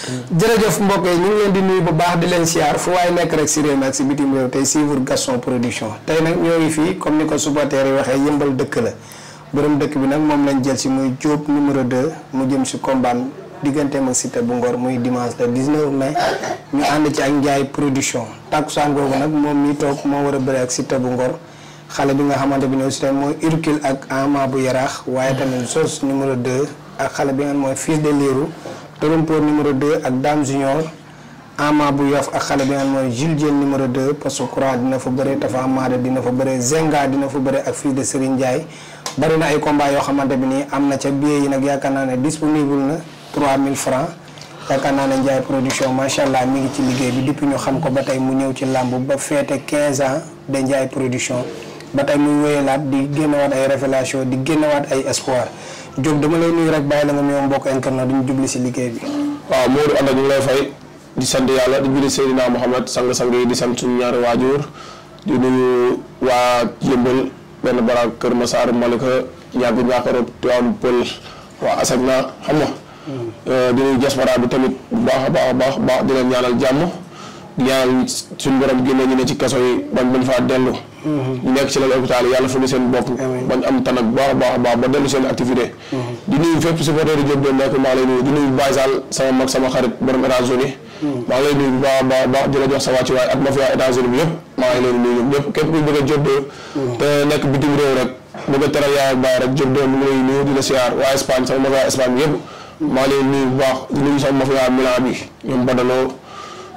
jërëjëf mbokk yi ñu ngi leen di nuyu bu baax di leen siyaar fu waaye nekk rek si réew mi ak si bitim réew tey suivre Gaston Production tey nag ñoo ngi fii comme ni ko supporters yi waxee yëmbal dëkk la borom dëkk bi nag moom lañ jël si muy Diop numéro 2 mu jëm si combat digganteem ak Siteu bu Ngor muy dimanche le 19 mai ñu ànd ci ak Ndiaye production takkusaan googu nag moom mi toog moo war a bëre ak Siteu bu Ngor xale bi nga xamante bi ne aussi tamit mooy Hercule ak Ama bu Yaraax waaye tamit Sos numéro 2 ak xale bi nga mooy fils de Lirou Torompoor numéro 2 ak Dame Junior Ama bu Yoff ak xale bi nga mooy Jules Diène numéro 2 parce que courant dina fa bëre Tafa Amada dina fa bëre Zenga dina fa bëre ak fils de Serigne Ndiaye bari na ay combat yoo xamante bi nii am na ca billet yi nag yaakaar naa ne disponible na 3000 francs yaakaar naa ne Ndiaye production macha allah mi ngi ci liggéey bi depuis ñu xam ko ba tey mu ñëw ci làmb ba feete 15 ans de Ndiaye production ba tey muy wéyalaat di génnewaat ay révélation di génnewaat ay espoir Diop dama lay nuyu rek bàyyi la nga nuyoo mbokk internet duñu jubli si liggéey bi. waaw Modou Anta ñu ngi lay fay di sant yàlla di julli Seydina Mohamed sang-sang yi di sant suñu ñaari waajur di nuyu waa Yëmbal benn baraag Kër Massar Malika ñàgg ñàkkarab Tivaouane Peulh waa Asegna xam nga. di nuyu diaspora bi tamit bu baax a baax di leen ñaanal jàmm di ñaanal suñu borom génne ñu ne ci kaso yi bañ faa dellu. ñu nekk ci lalu hôpital yi yàlla fëgg seen bopp. bañ am tan ak baax a baax ba dellu seen activité. di nuyu fépp supporter di Diop doon nekk maa ngi lay nuyu di nuyu Baye Sall sama mag sama xarit borom États-Unis maa ngi lay nuyu bu baax di la jox sa wàccuwaay ak mafia États-Unis bi yëpp maa ngi leen nuyu ñoom ñëpp képp kuy bëgg a Diop doon te nekk bitim réew rek bëgg a teral yaay ak baay rek Diop doon mu ngi lay nuyu di la siyaar waa Espagne sama mafia Espagne bi yëpp maa ngi leen nuyu bu baax di nuyu sama mafia Milan bi ñoom Badalo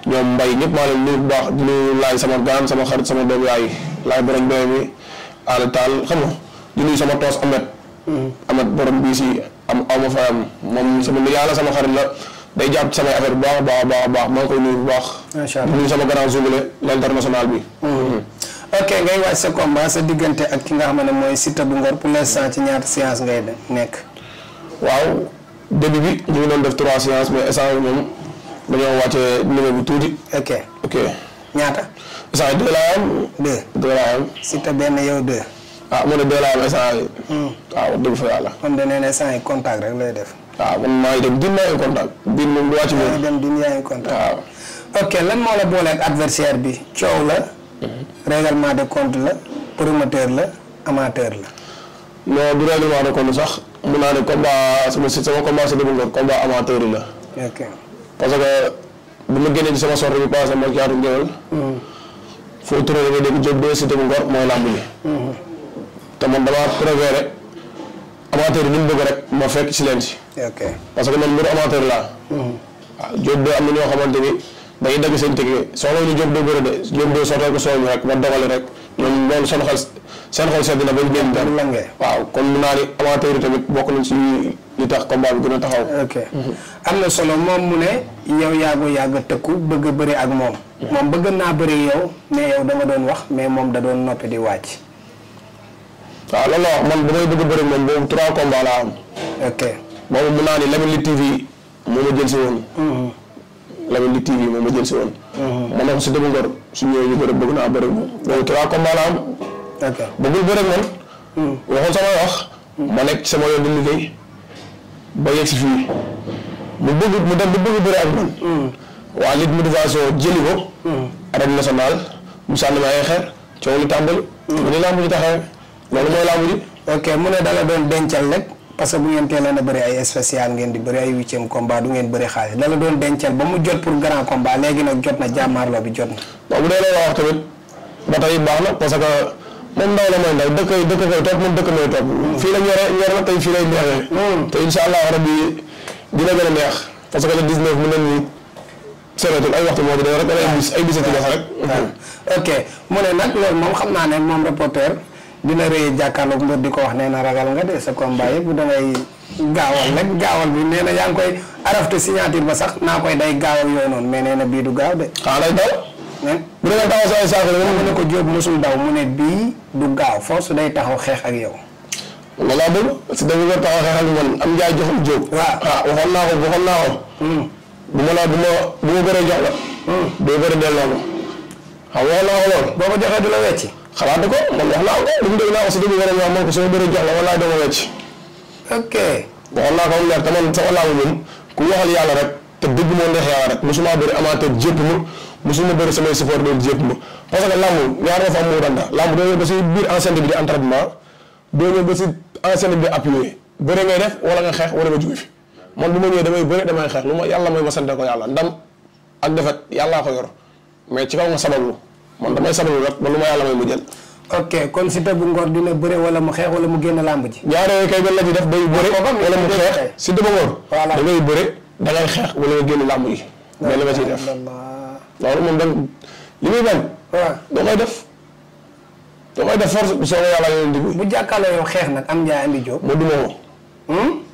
ñoom Mbaye ñëpp maa leen nuyu bu baax di nuyu laay sama gaan sama xarit sama doom yaay laay borom doy mi àll taal xam nga di nuyu sama toos Amet borom bii si am ma fayam moom sama yàlla sama xarit la day jàpp ci samay affaire bu baax maa ngi koy nuyu bu baax. macha allah di nuyu sama grand zougale l'international bi. ok ngay waaj sa combat sa diggante ak ki nga xam ne mooy Siteu bu Ngor pour l'instant ci ñaata séance ngay nekk. waaw début bi ñu ngi doon def 3 séances mais instant moom dañoo wàcce niveau bi tuuti. ok ñaata. instant 2 laa am. 2 laa am. Siteu benn yow 2. mu ne 2 laa am instant yi. waaw dëgg fa yàlla. kon de nee na instant yi contact rek lay def. waaw man maa ngi dem din maa ngi contact din moom du wàcc moom. dem din yaa ngi contact. waaw ok lan moo la boole ak adversaire bi coow la. règlement de compte la promoteur la amateur la. non du règlement de compte sax mun naa ne combat sama combat Siteu bu Ngor combat amateur yi la. ok parce que bu ma génnee ci sama sortie bi passé ma caatu ngéwél. foo turee nga dégg Diop de Siteu bu Ngor mooy làmb ji. te man damaa préféré amateur yi ni mu bëgg rek ma fekk ci leen si. ok parce que man mbiru amateur laa. waaw Diop de am na ñoo xamante ni dañuy dagg seen technique soxla ñu Diop de bëri de Diop de sottee ko sooñu rek ma dogale rek ñoom loolu seen xol sedd na ba ñu génn dara. waaw kon mun naa ni amateur yi tamit bokk nañ ci li tax combat bi gën a taxaw. ok am na solo moom mu ne yow yàgg tëkku bëgg a bëri ak moom. moom bëgg naa bëri yow mais yow dama doon wax mais moom da doon noppi di wàcc. waaw loolu la wax man bu may bëgg a bëri moom boobu 3 combats laa am. ok boobu mun naa ni Lamine Lutte TV moo ma jël si woon. Lamine Lutte TV moo ma jël si woon. ma ne ko Siteu bu Ngor su ñëwee ñu bëri bëgg naa bëri moom boobu 3 combats laa am. ok bëggul bëri man. waxoon sama wax. ma nekk ci sama yoon di liggéey ba yegg si fii mu dem ba bëgg bëri ak man. waa Lutte Motivation jëli ko. arène nationale mu sànni ma ay xeer coow li tàmbali. mu ne làmb ji taxawee loolu mooy làmb ji. ok mu ne dala doon dencal rek parce que bu ngeen teelee a bëri ay spécial ngeen di bëri ay 8e combat du ngeen bëri xaalis dala doon dencal ba mu jot pour grand combat léegi nag jot na jàmmaarloo bi jot na. waaw bu dee loolu wax tamit ba tey baax na parce que moom ndaw la mooy ndaw dëkk koy topp moom dëkk mooy topp. fii la ñore na tey fii lay neexee. te incha allah rabbi dina gën a neex parce que le 19 mën nañu sereetul ay waxtu moo di rek ay bisati la rek. ok mu ne nag loolu moom xam naa ne moom reporter dina rëy jàkkaarloog mbër di ko wax nee na ragal nga de sa combat yëpp dangay gaawal bi nee na yaa ngi koy arafte signature ba sax naa koy day gaaw ak yooyu noonu mais nee na bii du gaaw de. lay daw. bu dee taxaw si ay saako la mu ne ko Diop mosul daw mu ne bii du gaaw force day taxaw xeex ak yow. loolu laa bëgg si dañu ko taxaw xeex ak man am njaay joxul Diop. waxoon naa ko. bu ma bëree jox la. boo bëree delloo ma. waxoon naa ko loolu. boo ko joxee du la wecci. xalaat ko man wax naa ko bu mu dégg naa ko si dégg nga man ko soo bëree jox la walaay dama wecc. ok waxoon naa ko mu leer te man sama laamu moom ku waxal yàlla rek te dëgg moo neex yàlla rek mosuma bëri amateur jépp ma mosuma bëri samay support doon jépp ma parce que lamb ñaar dafa am moo danda lamb doo ñëw ba si biir enceinte bi di entraînement doo ñëw ba si enceinte bi di appuyé bëri ngay def wala nga xeex wala nga jóge fi man bu ma ñëwee damay bëri damay xeex lu ma yàlla may ma sante ko yàlla ndam ak defet yàllaa ko yor mais ci kaw nga sabablu man damay sabablu rek ba lu ma yàlla may mu jël. ok kon Siteu bu Ngor dina bëre wala mu xeex wala mu génn làmb ji. ñaareel kay benn la ci def day bëre wala mu xeex Siteu bu Ngor. voilà da ngay bëre da ngay xeex wala nga génn làmb ji. mais li ma ciy def loolu moom dañ li muy bañ. waaw doo koy def force bu soobee yàlla yoon di bu jàkkaarloo yow xeex nag am Ndiaye andi Diop. mu duma ko.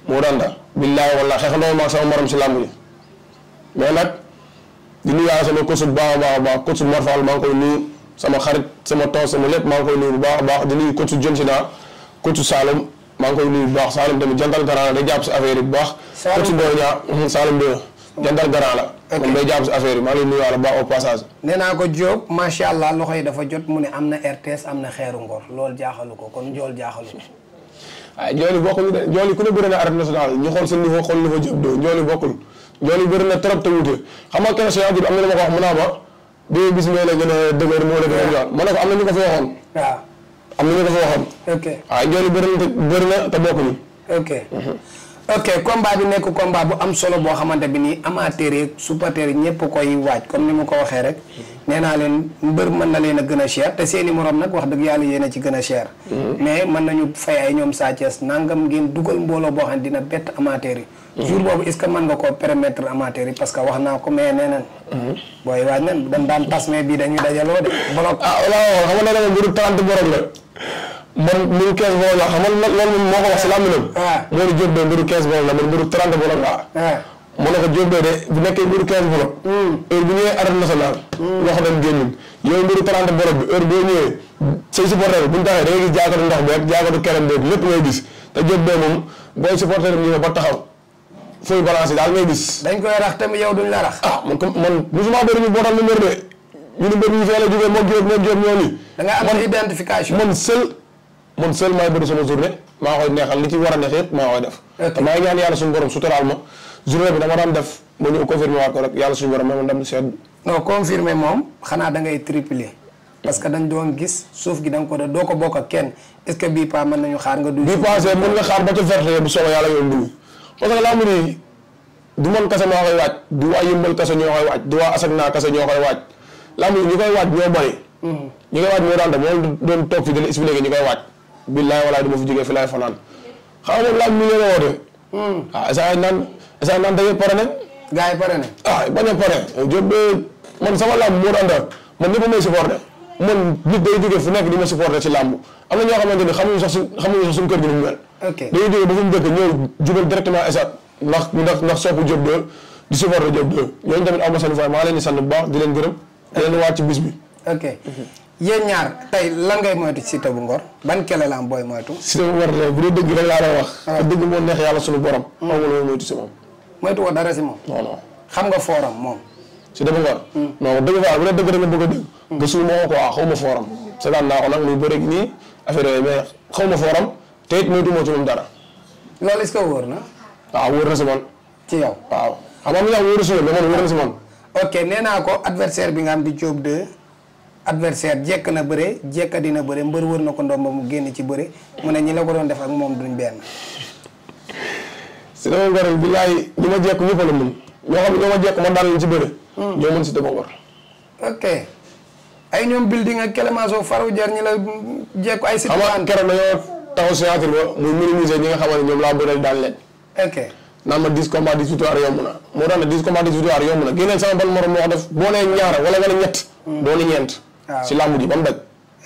moo daan daal. billaay wallaahi xeex na ma ak sama morom si làmb ji mais nag di nuyu yàlla sama coach bu baax a baax coach Mor Fall maa ngi koy nuyu sama xarit sama toos sama lépp maa ngi koy nuyu bu baax a baax di nuyu coach John Sina coach Saloum maa ngi koy nuyu bu baax Saloum tamit jantal garant la day jàpp si affaire yi bu baax. coach Boy Niang Saloum de jantal garant la. moom day jàpp si affaire yi maa ngi lay nuyu yàlla bu baax au passage. nee naa ko Diop macha allah loxo yi dafa jot mu ne am na RTS am na xeeru Ngor loolu jaaxalu ko kon Ndiol jaaxalu ko. waaye Ndiol yi bokkul de Ndiol yi ku ne bëri na arène nationale ñu xool seen niveau xool niveau Diop de Ndiol yi bokkul Ndiol yi bëri na trop te wuute xam nga kenn si bi am na lu ma ko wax mu naa ma bii bis ñoo la gën a dëgër moo la gën a ñor ma ne ko am na ñu ko fa waxoon. waaw am na ñu ko fa waxoon. ok waaye Ndiol yi bëri na te bokkuñu. ok ok combat bi nekk combat bu am solo boo xamante bi nii amateurs yi supporters yi ñëpp koy waaj comme ni mu ko waxee rek nee naa leen mbër mën na leen a gën a cher te seeni morom nag wax dëgg yàlla yéen a ci gën a cher. mais mën nañu fay ay ñoom Sa Thiès nangam ngeen dugal mbooloo boo xam ne dina bett amateurs yi. jour boobu est-ce que mën nga koo permettre amateurs yi parce que wax naa ko mais nee nañ. booy waaj nañ dañ daan tas mais bii dañuy dajaloo de. bloc voilà xam nga ne mbiru 30 borom la. man mbiru 15 bolok la xam nga loolu moo ko wax si làmmiñam. waaw moo di Diop de mbiru 15 bolok la man mbiru 30 bolok laa. waaw mu ne ko Diop de bu nekkee mbiru 15 bolok. heure bu ñëwee arène nationale. wax nañ génn yow mbiru 30 bolok bi heure boo ñëwee say supporter bi bu ñu taxee da ngay gis jaakatu ndox beeg jaakatu kerem beeg lépp ngay gis te Diop de moom booy supporter bi ñëwee ba taxaw fooy balance daal ngay gis. dañ koy rax tamit yow duñ la rax. ah man musuma bëri ñu bootal numéro de ñu ne mbër ñu fee la jógee moo Diop ñoo nii. da ngay am identification man seul maay bëri sama journée maa koy neexal li ci war a neex yëpp maa koy def. te maa ngi ñaan yàlla suñu borom suturaal ma journée bi dama daan def ma ñëw confirmer waat ko rek yàlla suñu borom ma ndam seet. non confirmer moom xanaa da ngay tripler parce que dañ doon gis suuf gi da nga ko doo ko bokk ak kenn est-ce que bii pas mën nañu xaar nga. bii passé mën nga xaar ba ca verte bu soobee yàlla yoon dugg parce que làmb nii du man kese moo koy waaj du waa yëmbal kese ñoo koy waaj du waa asagna kese ñoo koy waaj làmb yi ñu koy waaj ñoo bari. ñi koy waaj moo daan def moom doon toog fi di la expliquer ñu koy waaj. billaay walaay du ma fi jógee fi laay fanaan xam nga laaj mi ngeen a woote. naan dañuy pare nañ. gars yi pare nañ. bañ a pare. Diop man sama làmb moo daan def man ñëpp may supporté man nit day jógee fu nekk di ma supporté ci làmb am na ñoo xamante ni xamuñu sax suñu kër gi ni mu mel. ok dañuy jógee ba fu mu dëkk ñëw jubal directement esat ndax soppu Diop di supporté Diop ñooñu tamit am na seen fay maa leen di sant bu baax di leen gërëm. di leen waat ci bis bi. ok yéen ñaar tey lan ngay moytu ci Siteu bu Ngor ban kele la am booy moytu. Siteu bu Ngor bu dee dëgg rek laa lay wax. dëgg moo neex yàlla suñu borom. amul lu moytu si moom. moytu ko dara si moom. non non xam nga fooram moom. Siteu bu Ngor. non dëgg fa bu dee dëgg rek nga bëgg a dëgg. gëstu moo ko xaw ma fooram. seetaan naa ko nag muy bëri nii affaire yooyu mais xaw ma fooram te it moytu moo ci moom dara. loolu est-ce que wóor na. waaw wóor na si man. ci yow waaw xam nga mi wóor na si yow mais man wóor na si man. ok nee naa ko adversaire bi nga am di Diop 2 adversaire jekk na bëre jekka dina bëre mbër wër na ko ndomba mu génn ci bëre mu ne ñi la ko doon def ak moom duñ benn. Siteu bu Ngor bi laay ñi ma jekk ñëpp la mën ñoo xam ne ñoo ma jekk man daal lañ ci bëre. ñoo mën Siteu bu Ngor. ok ay ñoom building ak Clémenceau faru jar ñi la jekku ay. Siteu xam nga keroog dañoo taxaw signature ba muy minimiser ñi nga xamante ne ñoom laa bëreel daan leen. ok naan ma 10 combats 10 victoires yomb na moo tax ne 10 combats 10 victoires yomb na génneel sama ban morom moo ko def boo nee ñaara wala nga ne ñett. doo ne ñeent. waaw si làmb ji ba mu daj.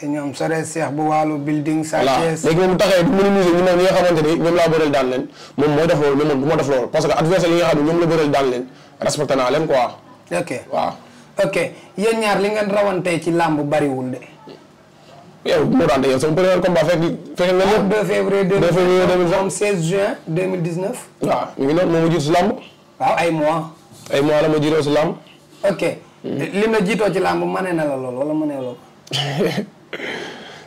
ñoom sore Cheikh bu wàllu building. Sa Thiès léegi moom bu taxee du minimiser ñi nga xamante ni ñoom laa bëreel daan leen moom mooy def loolu mais man du ma def loolu parce que adversaire yi nga xam ne ñoom la bëreel daan leen respecté naa leen quoi. ok waaw. ok yéen ñaar li ngeen rawantee ci làmb bariwul de. yow moo daan de yow sama premier combat fekk na lépp. 2 février 2020 16 juin 2019. waaw mi ngi noonu moo ma jiitu si làmb. waaw ay mois. ay mois la ma jiitoo si làmb. ok. lim la jiitoo ci làmb mane na la lool wala mënee lool.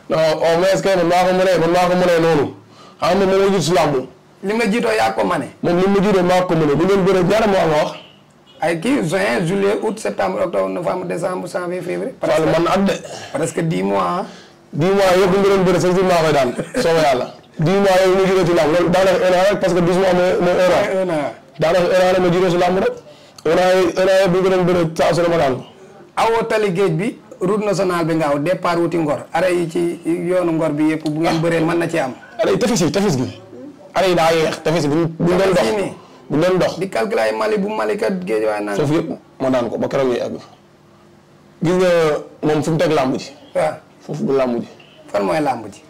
non au moins que man maa ko mënee noonu xam nga moom moo jiitu si làmb. lim la jiitoo yaa ko mane. moom li ma jiitoo maa ko mënee bu ngeen bëree ñaata moo nga wax. ay kii juin juillet août septembre octobre novembre décembre janvier février. Fallou man at de. presque 10 mois. 10 mois yëpp bu ñu doon bëri sax 10 mois koy daan soobee yàlla. 10 mois yooyu mu jógee ci làmb loolu daanaka 1 an rek parce que 12 mois mooy 1 an. daanaka 1 an la ma jógee ci làmb rek. 1 an yëpp bu ñu ko doon bëri saa su ne ma daan ko. awoo tali géej bi route nationale bi nga aw départ wuti Ngor arrêt yi ci yoonu Ngor bi yëpp bu ngeen bëree mën na ci am. arrêt yi tefes gi. arrêt yi daa yéex tefes bi bu ñu doon dox bu ñu doon dox. di calculer ay Mali bu Mali kat géej waaye naan. foofu yëpp ma daan ko ba keroog ñuy egg. gis nga moom fi mu teg làmb ji. waaw foofu bu làmb ji. fan mooy làmb ji.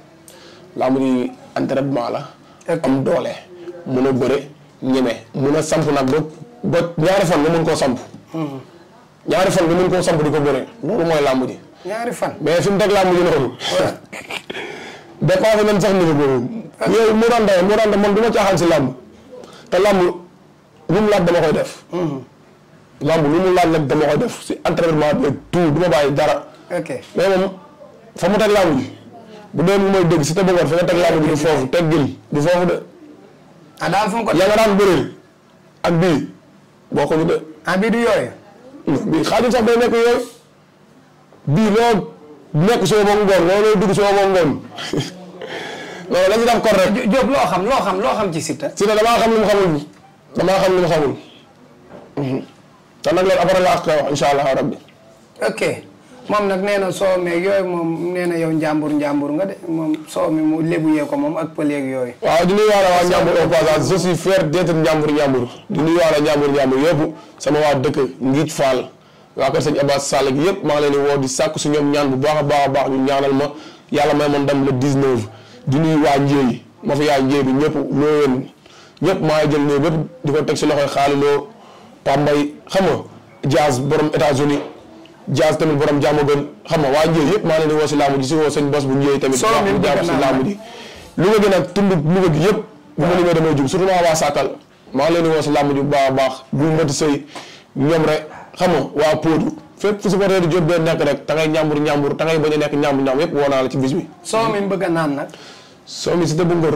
làmb ji entraînement la. am doole. mun a bëre ñeme mun a samp nag ba ñaari fan nga mën koo samp. ñaari fan nga mën koo samp di ko bëre loolu mooy làmb ji. ñaari fan. mais fi mu teg làmb ji noonu. dépassé nañ sax niveau boobu. yooyu mu randa man du ma caaxaan si làmb. te làmb lu mu laaj dama koy def. làmb lu mu laaj nag dama koy def si entraînement bi tout du ma bàyyi dara. ok mais moom fa mu teg làmb ji bu dee mu may dégg si te bëggoon fa nga teg làmb ji du foofu teg gil du foofu de. ah daal fu mu ko. yaa nga daan bëreel ak bii boo ko de. ah bii du yooyu. bii xaajul sax day nekk yooyu bii loo nekk soo ba ngoon looloo dugg soo ba ngoon loolu la ñu def kon rek. Diop loo xam ci Siteu. Siteu damaa xam lu mu xamul te nag loolu après laa koy wax incha allah rabbi. ok moom nag nee na soo meeg yooyu moom nee na yow njàmbur nga de moom soo mi mu lébu yee ko moom ak pël yeeg yooyu. waaw di nuyuwaale waa njàmbur au passage je suis fier d'être njàmbur di nuyuwaale njàmbur yëpp sama waa dëkk Ngic Fall waa kër sëñ Abbas Sall gi yëpp maa ngi leen di woo di sàkku si ñoom ñaan bu baax a baax ñu ñaanal ma yàlla may ma ndam le 19 di nuyu waa Ndiéy ma fi yaay Ndiéy bi ñëpp loo ñëpp maa ngi jël nii bépp di ko teg si loxoy xaaliloo Pambay xam nga Diaz borom États-Unis Diaz tamit borom jàmm gën xam nga waa Ndiéy yëpp maa leen di woo si laamu ji si woo sëñ bos bu Ndiéy tamit jàpp si laamu ji Louga gi nag tund Louga gi yëpp bu ma limee damay jug surtout waa Sakal maa ngi leen di woo si laamu ji bu baax a baax bu mbati sëy ñoom rek xam nga waa Potou fépp fu supporter di Diop bee nekk rek ta ngay ñàmbur ta ngay bañ a nekk ñàmbur yëpp woo naa la ci bis bi soo mi bëgg a naan nag soo mi si dëbb ngor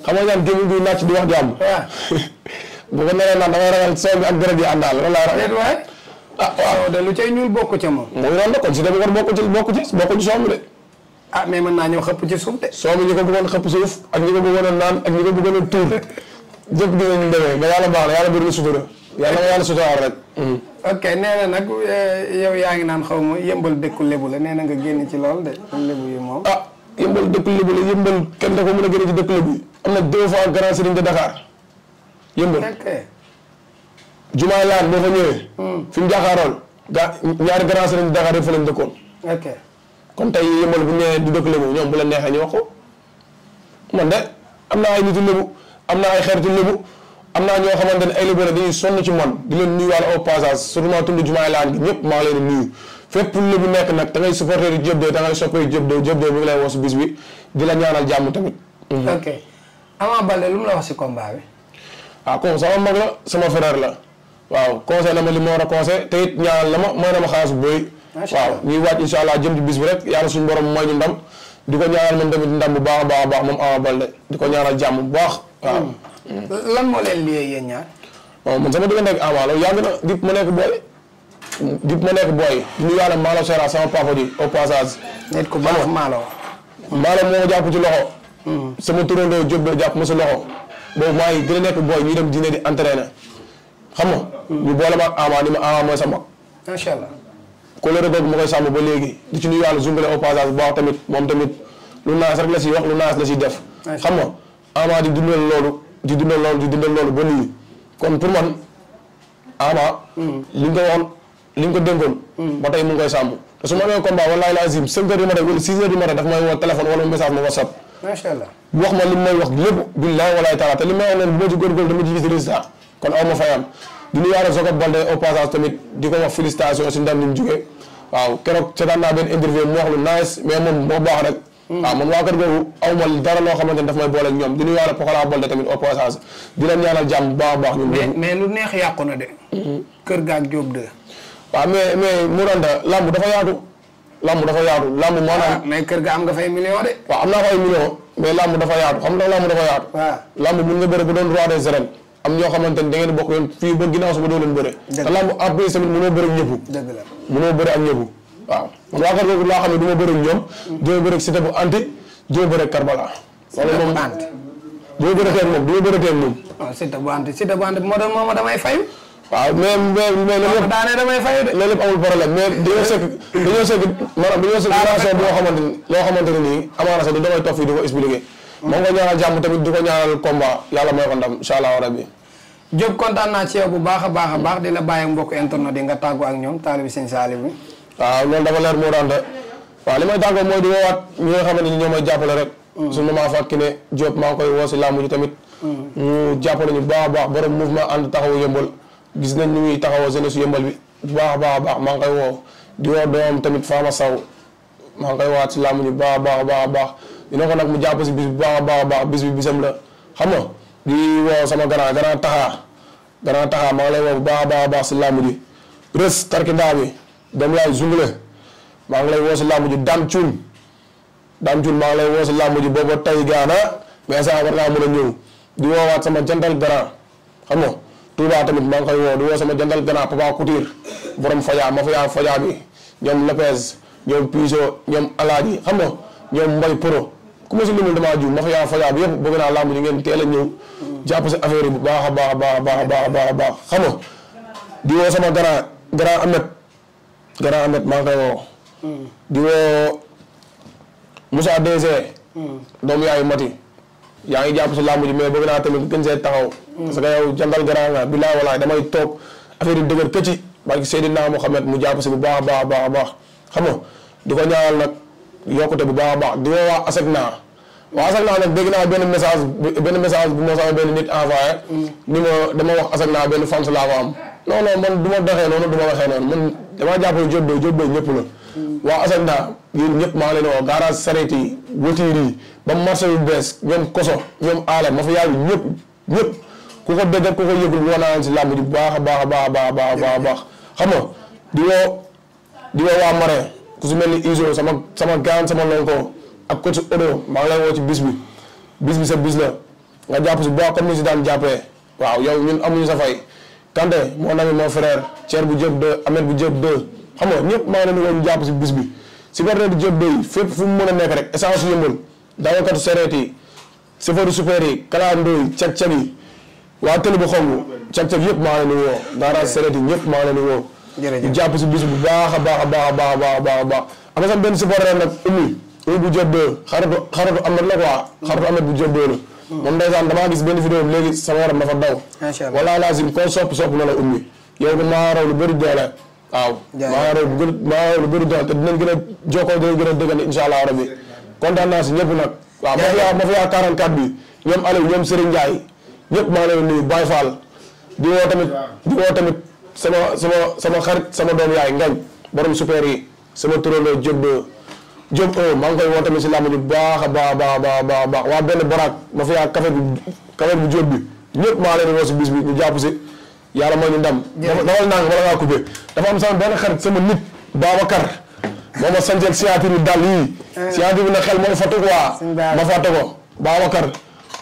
xam nga ñaan gémmiñ gi nàcc di wax jàmm bu ko naree naan damay ragal soo mi ak deret yi àndaal loolu laa ragal waay ah waaw de lu cay ñuul bokk ca moom mooy noonu la kon si dëbb ngor bokk ci soo mi de ah mais mën naa ñëw xëpp ci suuf de soo mi ñi ko bëggoon xëpp suuf ak ñi ko bëggoon a naan ak ñi ko bëggoon a tuur jëpp dinañ demee mais yàlla baax na yàlla bëri na sutura yàlla suturaal rek ok nee na nag yow yaa ngi naan xaw ma yëmbal dëkku lébu la nee na nga génn ci lool de lébu yi moom yëmbal dëkk lébu la yëmbal kenn da ko mën a génne ci dëkk lébu am na 2 fois grand sëriñ de Dakar yëmbal jumaay laan boo fa ñëwee fi mu jàkkaarool ñaari grand sëriñ de Dakar yëpp fa lañ dëkkoon ok kon tey yëmbal bu ñëwee du dëkk lébu ñoom bu la neexee ñu wax ko man de am naa ay nitu lébu am naa ay xeetu lébu am naa ñoo xamante ne ay lébu dañuy sonn ci man di leen nuyuwaale au passage surtout tund jumaay laan gi ñëpp maa ngi leen di nuyu fépp lébu nekk nag da ngay supporter di Diop de da ngay soppee Diop de mi ngi lay woo si bis bi di la ñaanal jàmm tamit. ok Ama Baldé lu mu la wax si combat bi. waaw comme sama mag la sama frère la waaw conseil na ma li ma war a conseil te it ñaanal na ma may na ma xaalis booy. waaw ñuy waaj incha allah jëm ci bis bi rek yàlla suñu borom may ñu ndam di ko ñaanal moom tamit ndam bu baax a baax moom Ama Baldé di ko ñaanal jàmm bu baax waaw. lan moo leen liyee yéen ñaar. waaw man sama diggante ak Ama loolu yàgg na dip ma nekk booy. ñu yàlla Malo Sera sama papa ji au passage. nit ku baax Malo. Malo moo ma jàpp ci loxo. sama turandoo Diop de jàpp ma si loxo. boobu maa ngi gën a nekk booy ñuy dem dîner di entraîner xam nga. ñu boole ma ak Ama ni ma Ama mooy sama. macha allah. kóllëre googu ma koy sàmm ba léegi di ci nuyu yàlla zungale au passage bu baax tamit moom tamit lu naas rek la siy wax lu naas la siy def. xam nga Ama di dundal loolu ba nii kon pour man Ama. li nga ko waxoon li nga ko dénkoon. ba tey mu ngi koy sàmm te su ma nee combat wallaahi lazim 5 heures du matin wala 6 heures du matin daf may woo téléphone wala message ma WhatsApp. macha allah wax ma li may wax lépp billahi walaay taala te li may wax noonu bu ma ci góorgóorlu dama ci gis résultat kon aw ma fayam di nuyuwaale Jacob Baldé au passage tamit di ko wax félicitation si ndam ni mu jógee waaw keroog seetaan naa benn interview mu wax lu nice mais moom moo baax rek. waaw man waa kër googu aw ma dara loo xamante ni daf may boole ak ñoom di nuyuwaale Pokola Baldé tamit au passage di leen ñaanal jàmm bu baax a baax. mais lu neex yàqu na de. kër gaak Diop de. waaw mais Mouranda lamb dafa yaatu. lamb maanaam. mais kër ga am nga fay million de. waaw am naa fay million mais lamb dafa yaatu xam nga lamb dafa yaatu. waaw lamb mun nga bëri bu doon roi des arènes am ñoo xamante ni da ngeen bokk yoon fii ba ginnaaw suba doo leen bëre te lamb en plus tamit mënoo bëre ak ñëpp dëgg la mënoo bëre ak ñëpp waaw man waa kër googu laa xam ne du ma bëre ak ñoom du ma bëre ak Siteu bu anti du ma bëre ak Karbala wala moom du ma bëre teeg moom du ma bëre teeg moom waaw Siteu bu anti moo doon moom damay fayu waaw mais loolu yëpp daanee damay fayu de loolu yëpp amul problème mais dañoo sekk maanaam dañoo sekk relation boo xamante ni loo xamante ne nii amaana sax du damay toog fii di ko expliquer moom nga ñaanal jàmm tamit di ko ñaanal combat yàlla may ko ndam incha allah rabbi Diop kontaan naa ci yow bu baax a baax di la bàyyi mbokk internet yi nga tàggu ak ñoom taalibi sëñ Saliou bi waaw loolu dafa leer moo daan waaw li may tàggoo mooy di woowaat ñi nga xamante ni ñoo may jàppale rek suñu maman Fatou Kiné Diop maa ngi koy woo si làmb ji tamit ñu jàppale ñu baax a baax borom mouvement ànd taxawu yëmbal gis nañ ñu ngi taxawoo jeunesse yëmbal bi bu baax a baax maa ngi koy woo di woo doomam tamit Fama Sow maa ngi koy woowaat si làmb ji baax a baax dina ko nag mu jàpp si bis bu baax a baax bis bi bisam la xam nga di woo sama grand taxaa maa ngi lay woo bu baax a baax si làmb ji rës tarkindaa bi dem yaay zungule maa ngi lay woo si làmb ji dam cuun maa ngi lay woo si làmb ji booba tay gaana mais ça war ngaa mën a ñëw di woowaat sama jantal grand xam nga Touba tamit maa ngi koy woo di woo sama jantal grand Papa Couture borom faja bi ñoom Lopez ñoom Piso ñoom Alaaji xam nga ñoom Mbay Pro ku ma si limul damaa juum faja bi yëpp bëgg naa làmb ji ngeen teel a ñëw jàpp si affaire yi bu baax a baax xam nga di woo sama grand Ahmed maa ngi koy woo di woo Moussa DG doomu yaayu Mati yaa ngi jàpp si làmb ji mais bëgg naa tamit gën see taxaw parce que yow jantal grand nga bilaay walaay damay toog affaire yi dëgër këcci barki Seydina Mohamed mu jàpp si bu baax a baax xam nga di ko ñaanal nag yokkute bu baax a baax di woo waa ASECNA nag dégg naa benn message bu ma sama benn nit envoyé ni ma dama wax ASECNA benn fans laa ko am non man du ma doxee noonu du ma waxee noonu man damaa jàppale Diop Boy ñëpp la waa ASECNA yéen ñëpp maa ngi leen woo garage sareet yi voiture yi ba marché yu bees ñoom koso ñoom aale ma fa yàlla ñëpp ku ko dégg ku ko yëgul woo naa leen si làmb ji bu baax a baax xam nga di woo waa Marin ku si mel ni Iso sama gaan sama lonko ak coach Odo maa ngi lay woo ci bis bi sa bis la nga jàpp si boo comme ni si daan jàppee waaw yow ñun amuñu sa fay Kanté mon ami mon frère Thierre bu Diop 2 Ahmed bu Diop 2 xam nga ñëpp maa ngi leen di woo ñu jàpp si bis bi si berte di Diop 2 fépp fu mu mën a nekk rek essence su yëmbal dawalkatu sereet yi chauffeur super yi kalandoo yi cag-cag yi waa télé bu xonk cag-cag yëpp maa ngi leen di woo garage sereet yi ñëpp maa ngi leen di woo ñu jàpp si bis bu baax a baax am na sax benn supporter nag ummi bu Diop 2 xaritu Ahmed la quoi xaritu Ahmed bu Diop 2 la moom ndeysaan damaa gis benn vidéo léegi sama yaram dafa daw wala lazim koo sopp na la ummi yow maa raw lu bëri doole waaw maa raw lu bëri doole te dinañ gën a jokkoo dinañ gën a dëggante insha allah rabbi kontaan naa si ñëpp nag waaw ma fi yaa 44 bi ñoom Aliou ñoom Serigne Ndiaye ñëpp maa ngi leen nuyu Baye Fall di woo tamit sama xarit sama doom yaay ngañ borom super yi sama turandoo Diop maa ngi koy woo tamit si làmb ji baax a baax waa benn baraak ma fi yaa café bu Diop bi ñëpp maa leen woo si bis bi ñu jàpp si yàlla moo ñu ndam dawal naa wala ngaa coupé dafa am sama benn xarit sama nit Babacar moo ma sañseel signature bi dàll yii signature bi nag xel moo fàtte quoi ma fàtte ko Babacar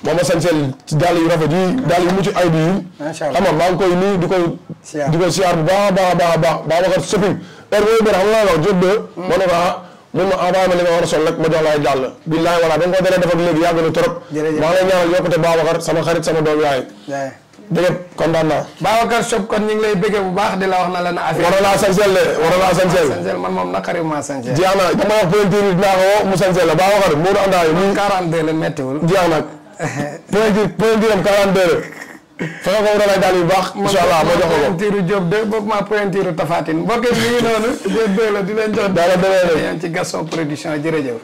moo ma sañseel ci dàll yu rafet yi dàll yu mucc ay bi yi xam nga maa ngi koy nii di ko siyaar bu baax Babacar shopping heure boobu bëri xam nga wax Diop 2 moo ne ko mun ma envoyé ma li nga war a sol rek ma jox laay jàll billaay wala da nga ko dalee def ak léegi yàgg na trop maa ngi lay ñaanal yokkute Babacar sama xarit sama doom yaay dëgg kontaan naa Babacar Shop kon ñu ngi lay bëggee bu baax di la wax na la na affaire war naa sañsel man moom naqari ma sañsel jeex na dama wax pointure yi dinaa ko woo mu sañsel la Babacar Modou Andaay mu 42 la méttiwul jeex na pointure am 42 la fexe ko wutalay daal yu baax incha allah ma jox ko pointure Diop 2 boobu maa pointure Tafatine mbokk yi ñu ngi noonu Diop 2 la di leen jox daala demee ci Gaston Production jërëjëf